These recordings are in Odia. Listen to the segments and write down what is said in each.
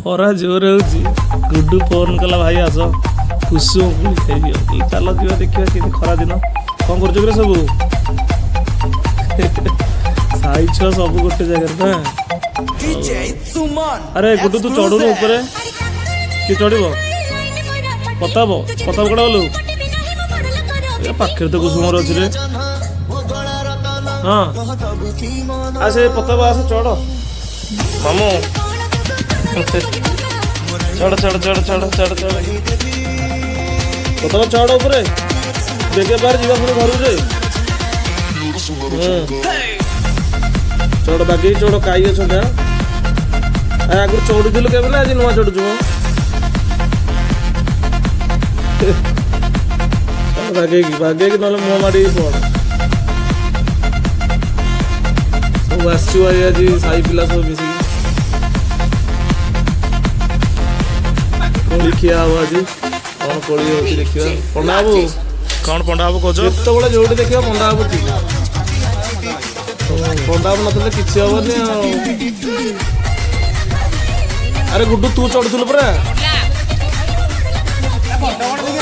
ଖରା ଜୋର ହେଉଛି। ଗୁଡୁ ଫୋନ୍ କଲା, ଭାଇ ଆସ କୁସୁମ କୋଳି ଖାଇଯିବ। ଚାଲ ଯିବା, ଦେଖିବା କେମିତି। ଖରା ଦିନ କ'ଣ କରୁଛ କିରେ ସବୁ? ସାଇ ଛୁଆ ସବୁ ଗୋଟେ ଜାଗାରେ ନା? ଆରେ ଗୁଡୁ, ତୁ ଚଢୁନୁ ଉପରେ? କିଏ ଚଢିବ? ପ୍ରତାପ, ପ୍ରତାପ କୁଆଡ଼େ ଗଲୁ? ଏ ପାଖରେ ତ କୁସୁମର ଅଛି ରେ। ହଁ, ଆସେ ପ୍ରତାପ, ଆସେ, ଚଢ। ମାମୁଁ, ଚଢ ଚଢ ଚଢ ଚଢ ଚଢ ଚଢ। ପ୍ରତାପ, ଚଢ ଉପରେ, ବେଗେ ବାର ଯିବା ପୁଣି ଘରକୁ ରେ। ଚଢ, ବାଗେଇ ଚଢ, କାଇ ଅଛନ୍ତି। ଆଁ, ଆଗରୁ ଚଢୁଥିଲୁ କେବେ ନା ଆଜି ନୂଆ ଚଢୁଛୁ? ମ ଚଢ ବାଗେଇକି ବାଗେଇକି, ନହେଲେ ମୁହଁ ମାଡ଼ିକି ପଡ। ସବୁ ଆସିଛୁ ଭାଇ, ଆଜି ସାହି ପିଲା ସବୁ ମିଶିକି କୋଳି ଖିଆ ହବ ଆଜି। କଣ କୋଳି ହଉଛି ଦେଖିବା। ପଣ୍ଡା ବାବୁ। କଣ ପଣ୍ଡା ବାବୁ କହୁଛ? ଯେତେବେଳେ ଯୋଉଠି ଦେଖିବ ପଣ୍ଡା ବାବୁ ଥିବ। ପଣ୍ଡା ବାବୁ ନଥିଲେ କିଛି ହବନି ଆଉ। ଆରେ ଗୁଡୁ, ତୁ ଚଢୁଥିଲୁ ପରା?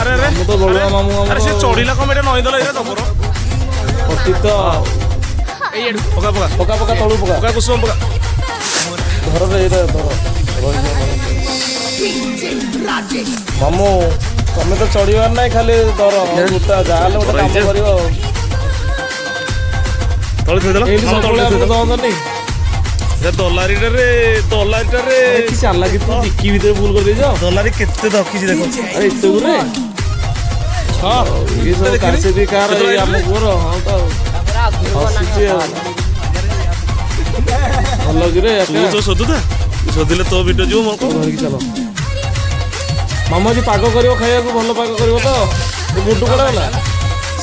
ଆରେ ଆରେ, ମୁଁ ତ ବଳୁଆ ମାମୁଁ ଆରେ, ଆମର। ସେ ଚଢିଲା କଣ? ଏଇଟା ନଇଁଦେଲା, ଏଇଟା ତମର। ଅତୀତ। ପକା ପକା। ପକା ପକା, ତଳୁ ପକା। ପକା କୁସୁମ, ପକା। ଧରରେ, ଏଇଟା ଧର, ରହିଯିବ। ମାମୁଁ, ତମେ ତ ଚଢିବାର ନାହିଁ, ଖାଲି ଧର ଗୋଟା, ଯାହାହେଲେ ଗୋଟେ କାମ କରିବ ଆଉ। ତଳେ ଥୋଇଦେଲ। ଏଇଠି ମାମୁଁ, ତଳେ ସବୁବେଳେ ଆମକୁ ଥୋଇଦେଲ। ଦଅନ୍ତନି। ଏ ଦଲାରିଟାରେ, ଦଲାରିଟାରେ। କି ଚାଲାକି ତୁ, ଡିକି ଭିତରେ ଭୁଲ କରିଦେଇଛ। ଦଲାରି କେତେ ଧକିଛି ଦେଖ। ଆରେ ଏତେ ଗୁରେ। ହଁ। ଇଏ ସବୁ ଦେଖିଲି। କାରସେବି କାର କେତେବେଳେ ଏଇ ଆମ ଆଇଲୁ? ପୁଅର। ହଁ ତ ଆଉ ହସୁଛି ଆଉ। ଭଲ କିରେ? ତୁ ତ ଶୋଧୁଥା, ଶୋଧିଲେ ତୋ ଭିଡ଼ିଓ ଯିବ, ମୋର କଣ? ଧରିକି ଚାଲ। ମାମା ଆଜି ପାଗ କରିବ ଖାଇବାକୁ, ଭଲ ପାଗ କରିବ ତ? ଏ ଗୁଡୁ କୁଆଡ଼େ ଗଲା?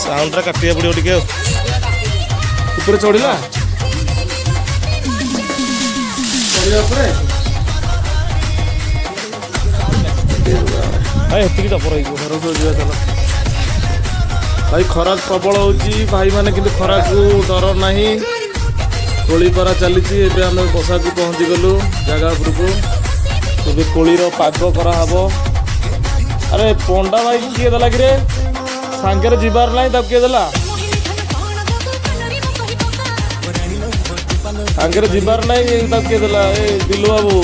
ସାଉଣ୍ଡଟା କାଟିବାକୁ ପଡ଼ିବ ଟିକେ ଆଉ। ଉପରେ ଚଢିଲା, ଚଢିଲା ଉପରେ। ଭାଇ, ଏତିକି ଜବର ହେଇଯିବ। ଘରକୁ ଯିବା ଚାଲ ଭାଇ। ଖରା ପ୍ରବଳ ହଉଛି ଭାଇମାନେ, କିନ୍ତୁ ଖରାକୁ ଡର ନାହିଁ। କୋଳି ପରା ଚାଲିଛି। ଏବେ ଆମେ ବସାକୁ ପହଞ୍ଚିଗଲୁ, ଜାଗା ଉପରକୁ। ଏବେ କୋଳିର ପାଗ କରାହବ। ଆରେ ପଣ୍ଡା ଭାଇ, କିଏ ଦେଲା କିରେ? ସାଙ୍ଗରେ ଯିବାର ନାହିଁ, ତାକୁ କିଏ ଦେଲା? ସାଙ୍ଗରେ ଯିବାର ନାହିଁ, ତାକୁ କିଏ ଦେଲା? ଏ ଦିଲୁ ବାବୁ,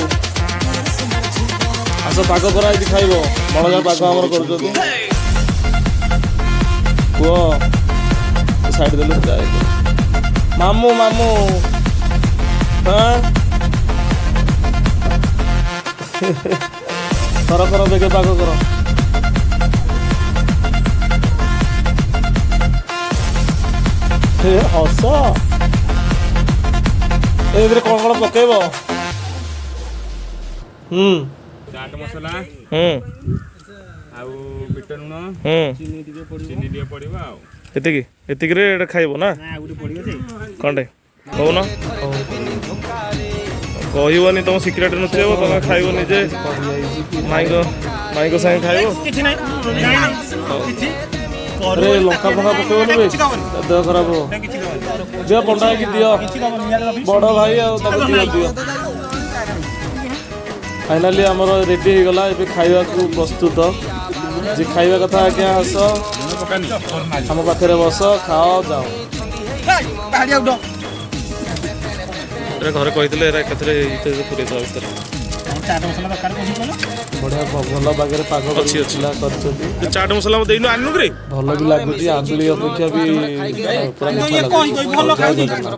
ଆସ, ପାଗ କରାହେଇଛି, ଖାଇବ। ବଣଜା ପାଗ ଆମର କରୁଛନ୍ତି। ପୁଅ ସାଇଡ୍ ଦେଲୁ ଯାଏ। ମାମୁଁ, ମାମୁଁ, ହଁ, କର କର, ବେଗେ ପାଗ କର। ଏ ହସ, ଏଥିରେ କଣ କଣ ପକେଇବ? ହୁଁ। ଚାଟ ମସଲା ଆଉ ବିଟ ଲୁଣ, ଚିନି ଟିକେ ପଡ଼ିବ ଆଉ। ଏତିକି, ଏତିକିରେ ଏଇଟା ଖାଇବ ନା କଣଟେ କହୁନ? କହିବନି, ତମ ସିକ୍ରେଟ ନୁଚେଇବ। ତମେ ଖାଇବ ନିଜେ, ମାଇଙ୍କ ମାଇଙ୍କ ସାଙ୍ଗେ ଖାଇବ। କିଛି ନାହିଁ। ଆରେ ଲଙ୍କା ଫଙ୍କା ପକେଇବନି ବେ, ତା ଦେହ ଖରାପ ହବ। ଦିଅ ପଣ୍ଡା ହେଇକି ଦିଅ, ବଡ ଭାଇ ଆଉ ତାକୁ ଦିଅ ଦିଅ। ଫାଇନାଲି ଆମର ରେଡି ହେଇଗଲା, ଏବେ ଖାଇବାକୁ ପ୍ରସ୍ତୁତ। ଯେ ଖାଇବା କଥା ଆଜ୍ଞା ଆସ, ଆମ ପାଖରେ ବସ, ଖାଅ, ଯାଅ। ଏଟା ଘରେ କହିଥିଲେ, ଏରା ଏକାଥରେ ଏଇଥିରେ ପୁରେଇ ଦେବା ଭିତରେ। ବଢିଆ ଭଲ ବାଗରେ ପାଗ ଅଛି, ଅଛି। ପିଲା କରିଛନ୍ତି। ଚାଟ ମସଲା ଦେଇନୁ, ଆଣିନୁ କିରେ? ଭଲ ବି ଲାଗୁଛି, ଆମ୍ବିଳି ଅପେକ୍ଷା ବି ପୁରା ମିଠା ଲାଗୁଛି। ଜୟ ଜଗନ୍ନାଥ।